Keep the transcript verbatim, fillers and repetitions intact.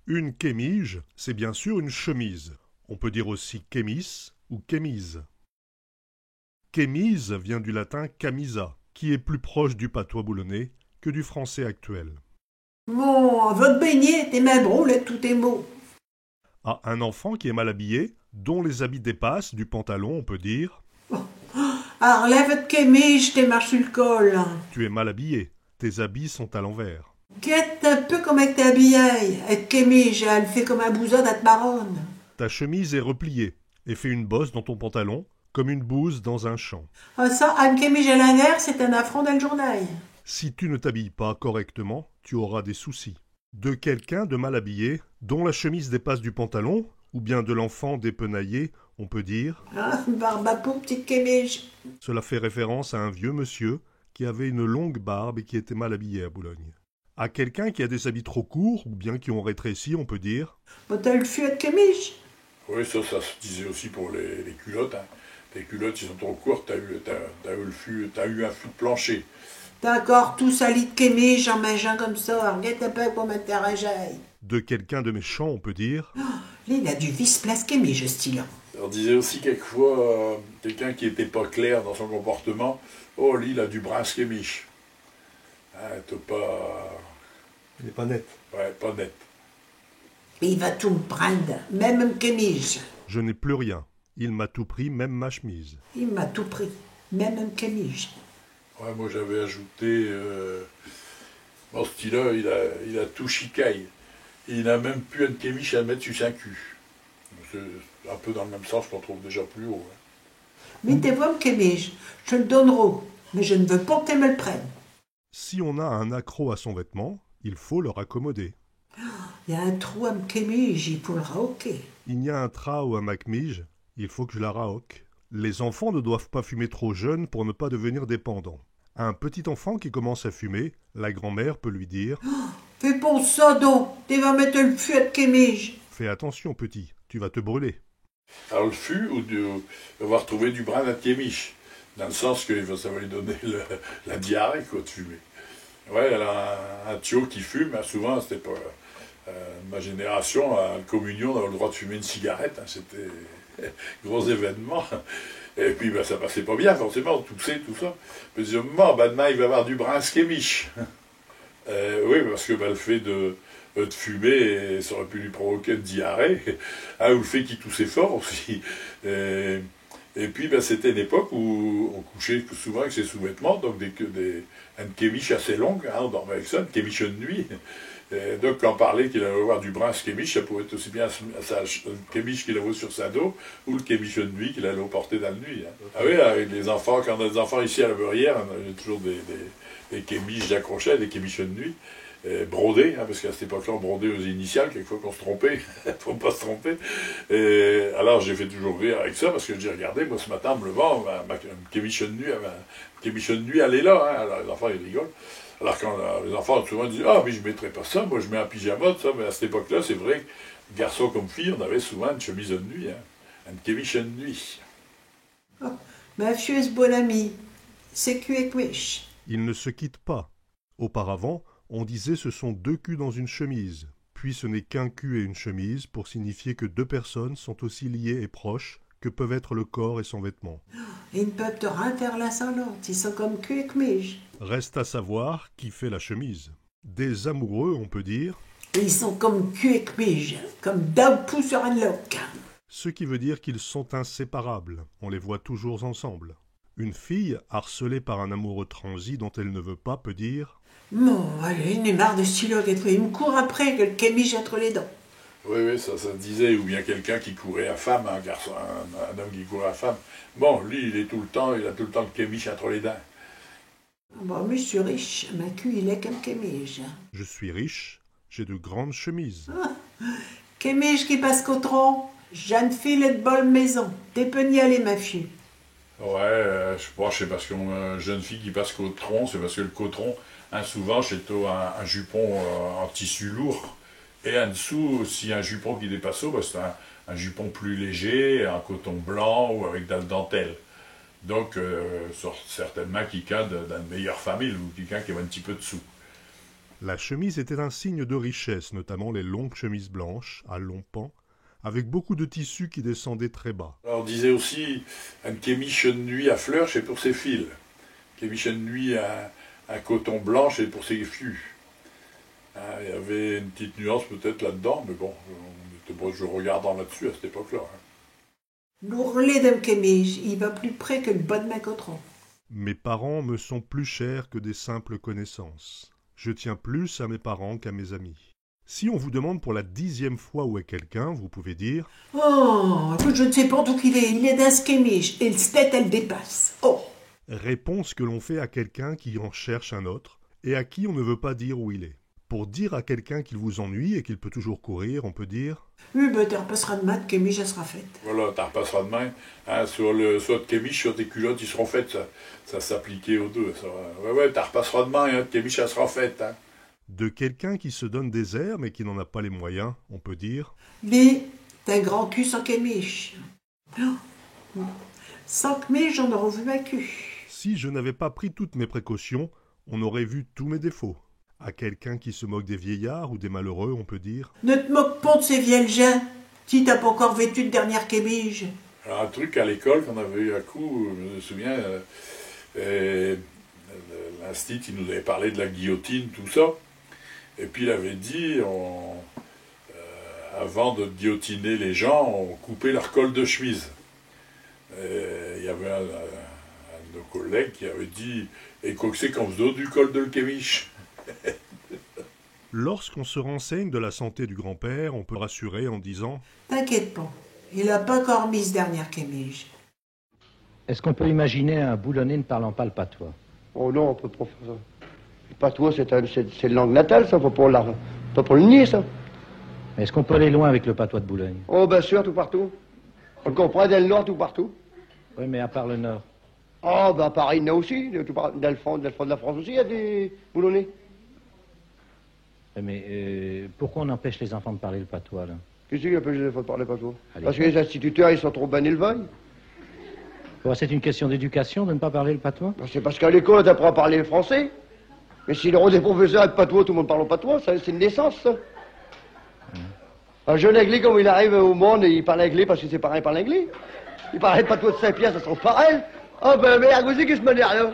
Une kémije, c'est bien sûr une chemise. On peut dire aussi kémis ou kémise. Kémije vient du latin camisa, qui est plus proche du patois boulonnais que du français actuel. Bon, va te baigner, tes mains brûlent, tous tes mots. À un enfant qui est mal habillé, dont les habits dépassent du pantalon, on peut dire : Arlève ed kémije, te marches sur l'col. Tu es mal habillé, tes habits sont à l'envers. Guette un peu comme t'es habillé, ed kémije, al fait comme un bousin dins t'maronne. Ta chemise est repliée et fait une bosse dans ton pantalon, comme une bouse dans un champ. Ah cha, eune kémije à l'invers, ch'est un affront dins l'journée. Si tu ne t'habilles pas correctement, tu auras des soucis. De quelqu'un de mal habillé, dont la chemise dépasse du pantalon, ou bien de l'enfant dépenaillé, on peut dire : Ah, barbe à poux, petite kémije. Cela fait référence à un vieux monsieur qui avait une longue barbe et qui était mal habillé à Boulogne. À quelqu'un qui a des habits trop courts ou bien qui ont rétréci, on peut dire : Bon, t'as eu l'fu à t'kémije ? Oui, ça, ça se disait aussi pour les, les culottes, hein. Tes culottes, elles sont trop courtes, t'as eu, t'as, t'as eu l'fu, t'as eu un fu d'plancher. T'as incore tout sali t'kémije in mingeant comme cha, arguette un peu comme t'es arringé. De quelqu'un de méchant, on peut dire : Li, il a du vice plein s'kémije, ch'ti-là. On disait aussi quelquefois, euh, quelqu'un qui était pas clair dans son comportement : Oh, li, il a du brin à s'kémije. Ah, t'es pas... Il est pas net. Ouais, pas net. I va tout m'prinde, même m'kémije. Je n'ai plus rien. Il m'a tout pris, même ma chemise. I m'a tout pris, même m'kémije. Ouais, moi j'avais ajouté, euh, bon, ch'ti-là, il a, il a tout chiqué. Il n'a même pus eune kémije à mette su sin cul. C'est un peu dans le même sens qu'on trouve déjà plus haut, hein. Mi, te vos, m'kémije, j'te l'donneros, mais je n'veux pas qu'te m'el prennes. Si on a un accroc à son vêtement, il faut le raccommoder. I a un trou à m'kémije, i faut l'rahoquer. Il y a un trau à ma k'mije, il faut que je la rahoque. Les enfants ne doivent pas fumer trop jeunes pour ne pas devenir dépendants. Un petit enfant qui commence à fumer, la grand-mère peut lui dire : Fais pas cha, don, te vas mette l'fu à t'kémije. Fais attention, petit, tu vas te brûler. Alors, l'fu, ou du, on va retrouver du brin dins t'kémije, dans le sens que ça va lui donner le, la diarrhée, quoi, de fumer. Ouais, alors, un, un tiot qui fume, hein, souvent, c'était pas, euh, ma génération, à la communion, on avait le droit de fumer une cigarette, hein, c'était gros événement. Et puis, ben, ça passait pas bien, forcément, on toussait, tout ça. Puis, on disait : Bon, ben, demain, i va avoir du brin à s'kémije. Euh, oui, parce que, ben, le fait de, euh, de fumer, ça aurait pu lui provoquer une diarrhée, hein, ou le fait qu'il toussait fort aussi. Et, et puis, ben, c'était une époque où on couchait souvent avec ses sous-vêtements, donc des, des, une kémije assez longue, hein, on dormait avec ça, une kémije de nuit. Et donc, quand on parlait qu'il allait avoir du brin à s'kémije, ça pouvait être aussi bien sa, sa, une kémije qu'il avait sur son dos, ou le kémije de nuit qu'il allait porter dans la nuit, hein. Ah oui, avec les enfants, quand on a des enfants ici à la Beurière, on a toujours des, des, des kémijes d'accrochage, des kémijes de nuit, euh, brodées, hein, parce qu'à cette époque-là, on brodait aux initiales, quelquefois qu'on se trompait, faut pas se tromper. Et alors, j'ai fait toujours rire avec ça, parce que je dis : Regardez, moi, ce matin, en me levant, ma, ma, ma kémije de nuit, ma kémije de nuit, elle est là, hein. Alors, les enfants, ils rigolent. Alors, quand, euh, les enfants, souvent, disent : Ah, mais je mettrais pas ça, moi, je mets un pyjama, tout ça, mais à cette époque-là, c'est vrai, garçon comme fille, on avait souvent une chemise de nuit, hein, une kémije de nuit. Oh, min fiu et s' bonne amie, c'est cul et k'miche. Ils ne se quittent pas. Auparavant, on disait : ce sont deux culs dans une chemise. Puis ce n'est qu'un cul et une chemise pour signifier que deux personnes sont aussi liées et proches que peuvent être le corps et son vêtement. I n' peuv'tent rin faire l'un sans l'aute, i sont comme cul et k'miche. Reste à savoir qui fait la chemise. Des amoureux, on peut dire : I sont comme cul et k'miche, comme deux poux sur eune loque. Ce qui veut dire qu'ils sont inséparables, on les voit toujours ensemble. Une fille, harcelée par un amoureux transi dont elle ne veut pas, peut dire : Bon, allez, j'in ai marre de ch'ti-lo, i m' court après, avec el k'miche intre les dints. Oui, oui, ça, ça se disait, ou bien quelqu'un qui courait à femme, un garçon, un, un homme qui courait à femme. Bon, li, il est tout l' temps, il a tout l' temps el k'miche intre les dints. Bon, mi j' sus riche, min cul, il est comme k'miche. Je suis riche, j'ai de grandes chemises. K'miche qui passe cotron, jeune fille ed bonne maison, te peux y aller, min fiu. Ouais, euh, je pense que c'est parce qu'une jeune fille qui passe cotron, c'est parce que le cotron, hein, souvent, c'est plutôt un, un jupon, euh, en tissu lourd. Et en dessous, aussi un jupon qui dépasse, bah, c'est un, un jupon plus léger, en coton blanc ou avec de la dentelle. Donc, euh, certainement quelqu'un de, d'une meilleure famille ou quelqu'un qui avait un petit peu de sous. La chemise était un signe de richesse, notamment les longues chemises blanches, à longs pans, avec beaucoup de tissu qui descendait très bas. Alors, on disait aussi, eune kémiche eune nuit à fleurs, ch'est pour ses filles. Kémiche eune nuit à, à coton blanc, ch'est pour ses fius. Hein, il y avait une petite nuance peut-être là-dedans, mais bon, on était, moi, je regardant là-dessus à cette époque-là. Hein. L'ourlet d'em kémiche, i va pus près que l'bas d'min cotron. Mes parents me sont plus chers que des simples connaissances. Je tiens plus à mes parents qu'à mes amis. Si on vous demande pour la dixième fois où est quelqu'un, vous pouvez dire Oh, acoute, j'sais pas d'où qu'il est, il est dins s'kémiche, et s'tête, all' dépasse. Oh. Réponse que l'on fait à quelqu'un qui en cherche un autre, et à qui on ne veut pas dire où il est. Pour dire à quelqu'un qu'il vous ennuie et qu'il peut toujours courir, on peut dire Oui, ben, t'arpasseras d'main, t'kémiche, all' s'ra faite. Voilà, t'arpasseras d'main, hein, sur le, soit t'kémiche, soit tes culottes, i s'ront faites, ça. Ça s'appliquait aux deux, ça. Ouais, ouais, t'arpasseras d'main, hein, t'kémiche, all' s'ra faite, hein. De quelqu'un qui se donne des airs mais qui n'en a pas les moyens, on peut dire Li, t'as un grand cul sans kémiche. Oh. Sans kémiche, j'in aros vu min cul. Si je n'avais pas pris toutes mes précautions, on aurait vu tous mes défauts. À quelqu'un qui se moque des vieillards ou des malheureux, on peut dire Ne t'moque pon d'ches vielles gins, ti t'as pas incore vêtu t'dernière kémiche. Alors, un truc à l'école qu'on avait eu à coup, je me souviens, euh, euh, l'instit, i nous avait parlé de la guillotine, tout ça. Et puis il avait dit, on, euh, avant de guillotiner les gens, on coupait leur col de chemise. Et il y avait un, un, un de nos collègues qui avait dit, et quoi que ch'est qu'in faisot du col de l'kémiche ? Lorsqu'on se renseigne de la santé du grand-père, on peut rassurer en disant T'inquiète pas, il a pas incore mis s'dernière kémiche. Est-ce qu'on peut imaginer un Boulonnais ne parlant pas le patois ? Oh non, on peut pas faire ça. Le patois, c'est un- c'est c'est une langue natale, ça, faut pas, la- faut pas le nier, ça. Mais est-ce qu'on peut aller loin avec le patois de Boulogne ? Oh, bien sûr, tout partout. On le comprend dans le Nord, tout partout. Oui, mais à part le Nord. Oh, ben, à Paris, il y en a aussi, de tout par- dans le, fond, dans le fond de la France aussi, il y a des Boulonnais. Oui, mais euh, pourquoi on empêche les enfants de parler le patois, là ? Qui c'est qui empêche les enfants de parler patois ? À Parce que l'école. Les instituteurs, ils sont trop bien élevés. Quoi, c'est une question d'éducation de ne pas parler le patois ? Ben, c'est parce qu'à l'école, on t'apprend à parler le français. Mais s'il y a des professeurs de patois, tout le monde parle patois, ça, c'est une naissance, ça. Un jeune anglais, quand il arrive au monde, il parle anglais parce que ses parents parlent anglais. Il parle patois de Saint-Pierre, ça se trouve pareil. Ah ben, mais à cause de qui se manière, là ?